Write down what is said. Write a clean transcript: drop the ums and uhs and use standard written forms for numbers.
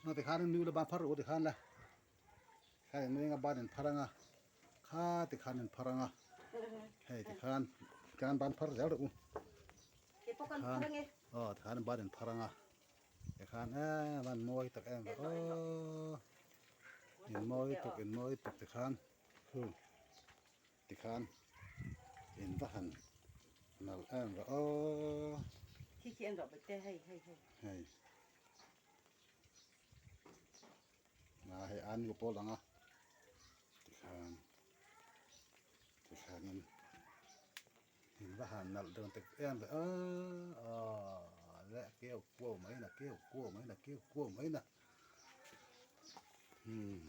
Na tikhan in nu le ban phar rawh u tikhan le kha in nuinga ban in phar anga kha tikhan in phar anga hei tikhan tikhan ban phar zel rawh u khan aw tikhan ban in phar anga tikhan eee van mawi tak em ve aw in mawi tuk in mawi tuk tikhan khu tikhan in va han nalh em ve aw hei. A hei an nu pawh lang a tikhan tikhanin in va han nalh dawn tak em ve aw le keu kuau mai na keu kuau mai na keu kuau mai na umm.